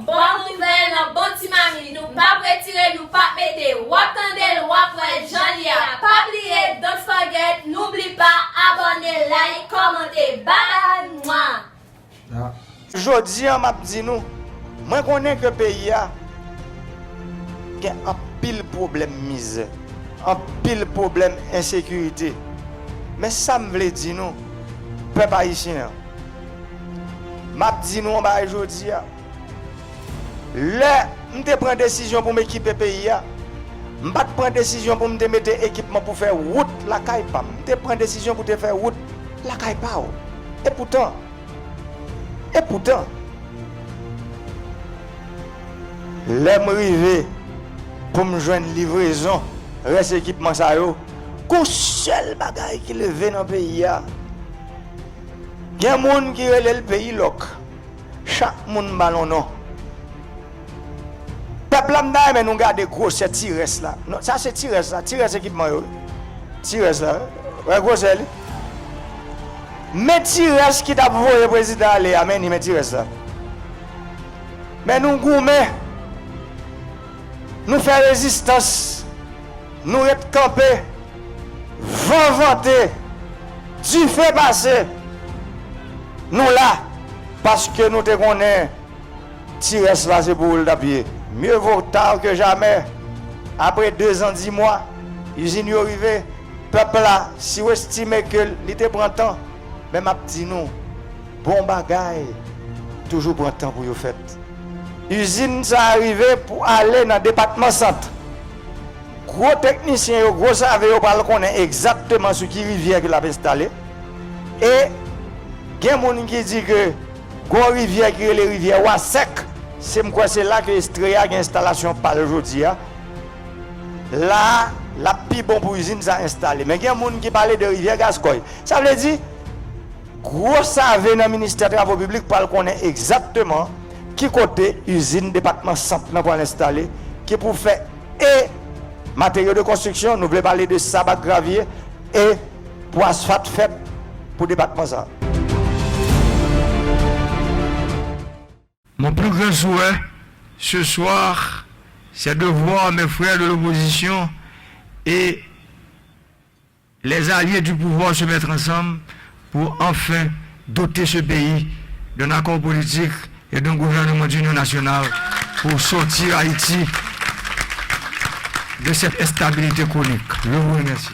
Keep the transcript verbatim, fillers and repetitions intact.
Bon nouvèl nan bon ti mami, nou p ap retire, nou p ap mete. W ap tande l, w ap wè jan l ye a. Pa bliye, don't forget, noubli pa, abòne, like, kòmante. Bye! Mwa! Jodi a, m ap di nou, mwen konnen ke peyi a gen anpil pwoblèm mizè, anpil pwoblèm ensekirite. Men sa m vle di nou, pèp ayisyen an, m ap di nou yon bagay jodi a. Lè m te pran desizyon pou m ekipe peyi a, m pa t pran desizyon pou m te mete ekipman pou fè wout lakay pa m. M te pran desizyon pou te fè wout lakay pa w. Epoutan, epoutan, lè m rive pou m jwenn livrezon rès ekipman sa yo, gon sèl bagay ki leve nan peyi a. Gen moun ki rele l peyi lòk. Chak moun ba l yon non. Pèp la, m ta renmen nou gade gwosè ti rès la. Non, sa se ti rès la, ti rès ekipman yo wi. Ti rès la, wè gwosè li. Men ti rès ki t ap voye prezidan ale a, men ni men ti rès la. Men nou goumen, nou fè rezistans, nou ret kanpe, van vante, dife pase, nou la, paske nou te konnen ti rès la se pou ou l t ap ye. Mieux vaut tard que jamais. Apre dezan, di mwa, izin yo rive. Pèp la, si w estime ke li te pran tan, men m ap di nou, bon bagay toujou pran tan pou yo fèt. Izin sa a rive pou ale nan depatman Sant. Gwo teknisyen yo, gwo save yo pral konnen egzakteman sou ki rivyè ke l ap enstale. E gen moun ki di ke gon rivyè ki rele rivyè Wasèk, se m kwè se la ke Estrella gen enstalasyon pa l jodi a. La a, l ap pi bon pou izin sa enstale. Men gen moun ki pale de rivyè Gaskòy. Sa vle di, gwo save nan ministè travo piblik pral konnen egzakteman ki kote izin depatman Sant lan pral enstale, ki pou fè e materyo de konstriksyon, nou vle pale de sab ak gravye, e pou asfat fèt pou depatman sa. Mon plus grand souhait ce soir, c'est de voir mes frères de l'opposition et les alliés du pouvoir se mettre ensemble pour enfin doter ce pays d'un accord politique et d'un gouvernement d'union nationale pour sortir Haïti de cette instabilité chronique. Je vous remercie.